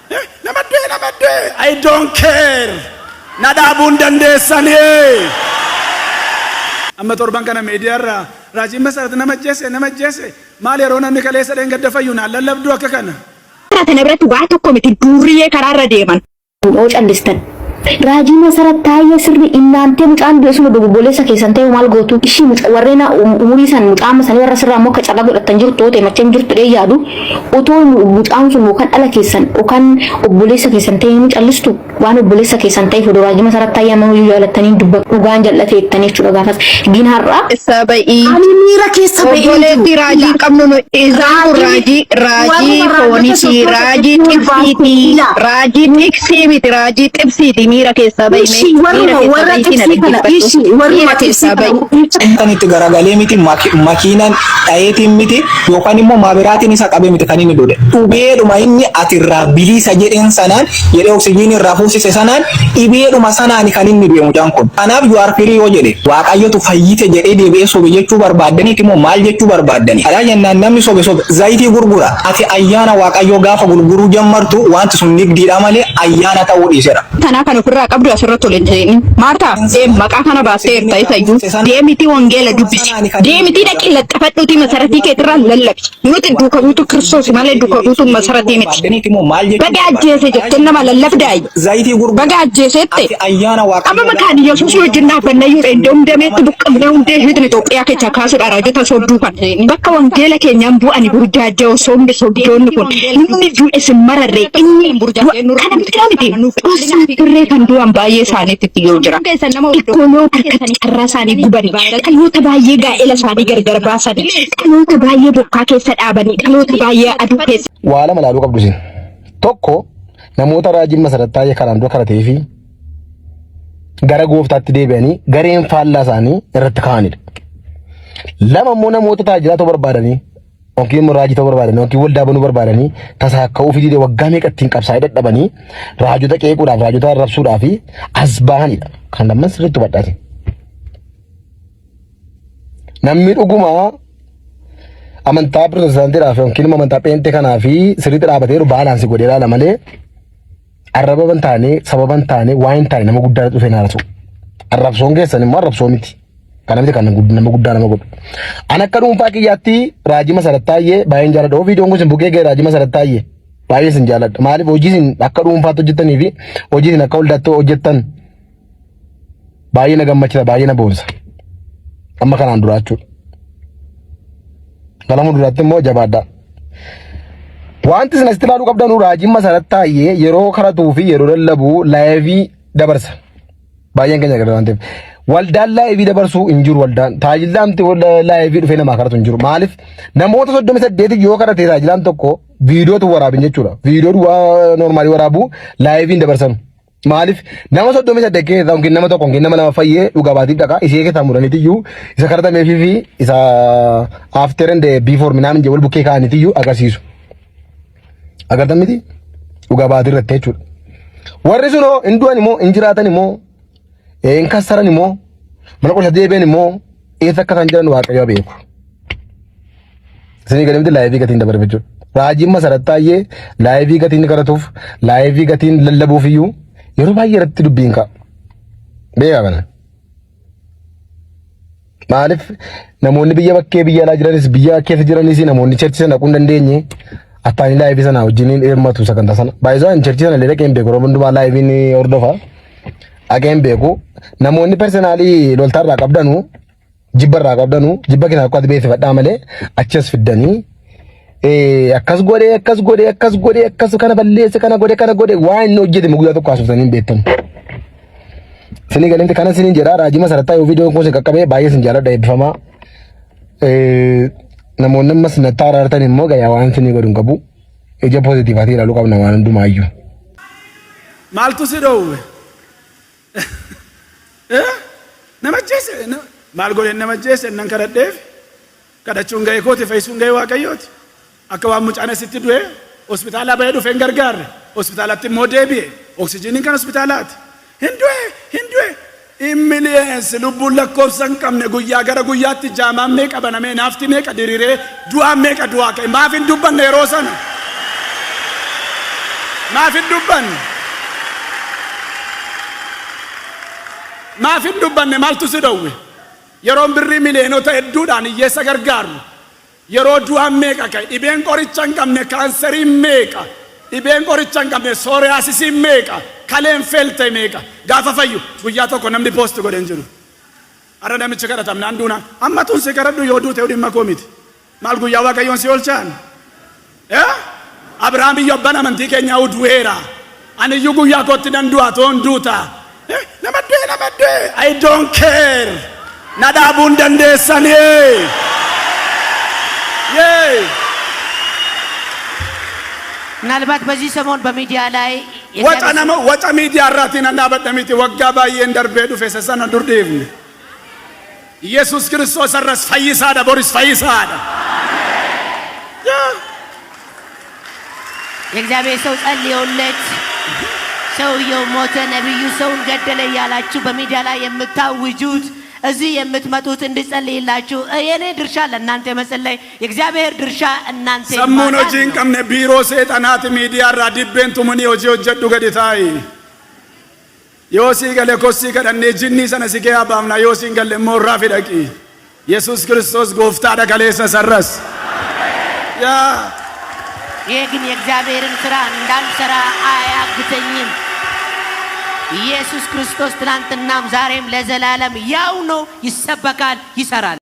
Nama du'e, nama du'e. I don't care. Na dhaabuu hin dandeessanii. Amma torban kana miidiyaarraa raajiin Masarat nama ajjeese, nama ajjeese. Maal yeroo namni kaleessa dheengadda fayyu naan lallabduu akka kana. Kana biratti waa tokko miti, duurriyyee karaarra deeman. Yoo callistan. Raajii Masarat Taayyee sirri innaantee mucaan du'e sun obboleessa keessan ta'e maal gootu? Ishii muca warreen umurii san mucaa amma sanii warra sirraa immoo akka carraa godhattan jirtu yoo ta'e machem jirtu dhee yaadu, otoo mucaan sun yookaan dhala keessan yookaan obboleessa keessan ta'e ni callistu? Waan obboleessa keessan ta'eef odoo Raajii Masarat Taayyee amma iyyuu jaalattanii dubbatu dhugaan jal'ateettanii jechuudha gaafas. Gin har'a Keessaa ba'ii. Ani miira keessa ba'ee hin Obboleetti jiru. raajii hin qabnu nu isaan kun raajii raajii Warruma raajota fooniiti, soddoota raajii hedduu xibsiiti, ilaa. raajii xiqsii miti, raajii xibsiiti. Miira keessaa ba'i mee Ishii miira warruma keessaa warra ba'iitii na xibsii kana, dhaggeeffadhu, ishii warruma miira xibsii keessaa kana ba'i. Kan itti garagalee miti, makiinaan dhayeetiin miti, yookaan immoo maabiraatiin isa qabee miti kan inni du'e. Dhubeedhuma inni ati irraa bilisa jedheen sanaan jedhee oksijiinii irraa fuusise sanaan, dhibeedhuma sanaan kan inni du'e mucaan kun. Kanaaf you are free yoo jedhe, Waaqayyotu fayyite jedhee deebi'ee sobe jechuu barbaaddaniiti moo maal jechuu barbaaddani? Kadhaa jennaan namni sobe sobe zayitii gurgura. Ati ayyaana Waaqayyoo gaafa gurguruu jammartu wanti sun nigdiidha malee ayyaana ta'uu dhiisera. Tanaa kan ofirraa qabdu asirratti ol hin seenin. Maartaa, deem, maqaa kana baasteerta isayyuu. Deemitii wangeela dubbisi. Deemitii dhaqii laxxafadhuutii masaratii keetirraa lallabi. Nuti duuka buutuu Kiristoos malee duuka buutuu masaratii miti. Barbaaddaniiti moo maal jechuu Baga ajjeese jettee nama lallabdaayi. Zayitii gurgura. Baga ajjeeseette. Ati ayyaana Amma Waaqayyoo maqaan Yesuus wajjin dhaabbannayyuu dheendee dameetti buqqifnee hundee ishiitiin Itoophiyaa keessaa kaasuudha raajota sobduu kan. Bakka wangeela keenyaan bu'ani burjaaja'oo sobni sobdoonni kun, inni du'e sin mararre, inni du'a kana bichaa miti, dhossaattirree kan du'an baay'ee isaaniitti itti yoo jira. Xiqqoo harkatti carraa isaanii gubanii, dhaloota baay'ee gaa'ela isaanii gargar baasanii, dhaloota baay'ee bokkaa keessa dhaabanii, dhaloota baay'ee aduu keessa Waa lama ilaaluu qabdu isin. Tokko, namoota raajiin Masarat Taayyee kanaan dura karatee fi gara gooftaatti deebi'anii gareen faallaa isaanii irratti ka'anidha. Lama immoo namoota tajaajilaa ta'uu barbaadanii yookiin immoo raajii ta'uu barbaadanii yookiin waldaa banuu barbaadanii tasaakka'uu fi didee waggaa meeqa ittiin qabsaa'ee dadhabanii raajota qeequudhaaf, raajota arrabsuudhaaf as bahanidha. Kan lamman sirriitti hubadhaati. Namni dhuguma amantaa pirootestaantiidhaaf yookiin immoo amantaa pheenxee kanaa fi sirriitti dhaabatee jiru balance godhee ilaala malee arraba hin taane, sababa hin taane, waa hin taane nama guddaa dhufee na arrabsu. Arrabsoon keessan immoo arrabsoo miti. Kana miti kan nama guddaa nama godhu. An akka dhuunfaa kiyyaatti raajii Masarat Taayyee baay'een jaalladha. Viidiyoon kun isin bukkee ga'e, raajii Masarat Taayyee baay'ee isin jaalladha. Maaliif? Hojii isin akka dhuunfaatti hojjettanii fi hojii isin akka waldaatti hojjettan baay'ee na gammachiisa, baay'ee na boonsa. Amma kanaan duraa jechuudha. Gara fuulduraatti immoo jabaadhaa. Wanti isin asitti ilaaluu qabdan, raajiin Masarat Taayyee yeroo karatuu fi yeroo lallabu live dabarsa. Baay'een keenya agarra waan ta'eef. Waldaan live dabarsuu hin jiru waldaan. Tajaajilaan live dhufee namaa kadhatu hin jiru. Maaliif? Namoota 38 yoo kadhate tajaajilaan tokko viidiyootu waraabin jechuudha. Viidiyoo duwwaa normal waraabuu live hin dabarsanu. Maaliif? Nama 38 keessaa yookiin nama tokko yookiin nama lama fayyee dhugaa baatiif dhaqa, isee keessaa muraniitiyyuu isa kadhatameefii fi isa after and before minaamin jedhu wal bukkee kaa'aniitiyyuu agarsiisu. Agartan miti, dhugaa baatii irratti jechuudha. Warri sunoo hin du'an immoo, hin jiraatan immoo, hin kassaran immoo, mana qorsa deebi'an immoo, eessa akka isaan jiran Waaqayyo beeku. Isinii gadi miti, live gatiin dabarfe jechuudha. Raajiin Masarat Taayyee live gatiin kadhatuuf, live gatiin lallabuuf iyyuu yeroo baay'ee irratti dubbiin ka'a. Beekaa kana. Maaliif? Namoonni biyya bakkee, biyya alaa jiranis, biyya keessa jiranis, namoonni church sana dhaquu hin dandeenye attaanii live sana wajjin hirmatu sagantaa sana. Baay'isaan church sana illee dhaqee hin beeku, yeroo hundumaa live ni hordofa. Dhaqee hin beeku. Namoonni personal loltaarraa qabdanu, jibba irraa qabdanu, jibba keessa akka ati beeksifadhaa malee achi as fiddanii akkas godhee, akkas godhee, akkas godhee, akkas kana balleesse, kana godhe, kana godhe, waan inni hojjete guyyaa tokko haasofsanii hin beektan. Isinii galimti kana isiniin jedha. Raajii Masarat Taayyee, viidiyoon kun isin qaqqabee, baay'ee isin jaalladha, eebbifamaa. Namoonni ammas natti araartan immoo gayaa waan isinii godhu hin qabu. Ija positiveaatii ilaaluu qabna waan hundumaayyuu. Maaltu si dhoowwe? Eh? Nama ajjeese? Maal godheen nama ajjeese? Nan kadhadheef. Kadhachuun ga'ee kooti, fayyisuun ga'ee Waaqayyooti. Akka waan mucaan asitti du'e hospitaalaa bahee dhufee hin gargaarre. Hospitaalatti immoo deebi'e. Oksijiiniin kan hospitaalaati. Hin du'e, hin du'e. In millions, lubbuun lakkoofsa hin qabne, guyyaa gara guyyaatti jaamaan meeqa banamee, naafti meeqa diriiree, du'aan meeqa du'aa ka'e. Maaf hin dubbanne yeroo sana? Maaf hin dubbanne? Maaf hin dubbanne? Maaltu si dhowwe? Yeroon birrii miliyoonota hedduudhaan hiyyeessa gargaarru, yeroo du'aan meeqa ka'e, dhibeen qoricha hin qabne kaanseriin meeqa, dhibeen qoricha hin qabne sooriyaasisiin meeqa, kaleen feelte meeqa, gaafa fayyu guyyaa tokko namni post godhe hin jiru. Har'a namichi kadhatamnaan duunaan amma tun si kadhadhu yoo duute dhimma koo miti. Maal guyyaa Waaqayyoon si oolchaan? Eh? Abrahaam iyyuu abbaan amantii keenyaa du'eera. Ani iyyuu guyyaa kootti nan du'a toon duuta. Eh? Nama du'e, nama du'e. I don't care. Na dhaabuu hin dandeessanii. Yee. ምናልባት በዚህ ሰሞን በሚዲያ ላይ Waca የእግዚአብሔር nama waca miidiyaa irraatiin nan dhaabadha miti, waggaa baay'een darbee dhufe isa sana dur dhiifne. Yesuus Kiristoos har'as fayyisaadha, boris fayyisaadha. Yaa. የእግዚአብሔር ሰው ጸልየውለት ሰውየው ሞተ፣ ነቢዩ ሰውን ገደለ እያላችሁ በሚዲያ ላይ የምታውጁት፣ እዚህ የምትመጡት እንድጸልይላችሁ፣ የኔ ድርሻ ለእናንተ የመጸለይ፣ የእግዚአብሔር ድርሻ እናንተ Sammuun የማዳን hojii hin ነው። qabne biiroo seexanaati miidiyaa irraa dibbeen tumanii hojii hojjedhu gadi taa'i. Yoo sii gale kossii kadhannee jinnii sana si kee baafna, yoo siin galle immoo irraa fidhaqi. Yesuus Kiristoos gooftaadha, kaleessa sarras. Yaa. ይሄ ግን የእግዚአብሔርን ስራ እንዳልሰራ አያግተኝም። ኢየሱስ ክርስቶስ ትናንትናም ዛሬም ለዘላለም ያው ነው። ይሰበካል፣ ይሰራል።